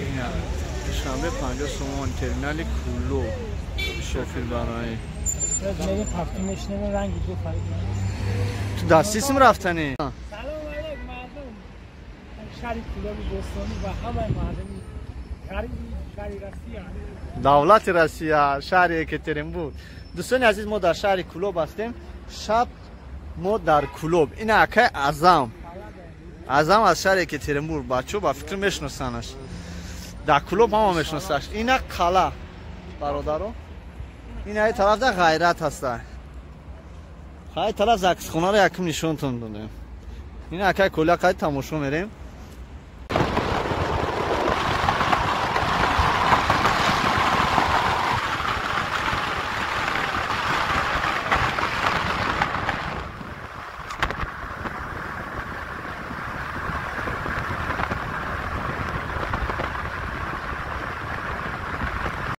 Ина Душанбе 50 сомон, терминали Кӯлоб, шофирбароӣ. Ту дастисм рафтанӣ? Салом алейк, мардум шаҳри Кӯлоби бостонӣ ва ҳамаи мардуми ғариби шаҳри Россия. Давлати Россия, шаҳри Екатеринбург. Дӯстони азиз, мо дар шаҳри Кӯлоб ҳастем. Шаб мо дар Кӯлоб. Ина акай Азам, Азам аз шаҳри Екатеринбург. Бачаҳо ба фикр мешиносанаш, дар Кӯлоб ҳама мешиносаш. Ина қала, бародаро, ина тарафда Ғайрат ҳаста. Хай, тараф заксхонаро якум нишонтон додем. Ина акай Коля, қай тамошо мерем.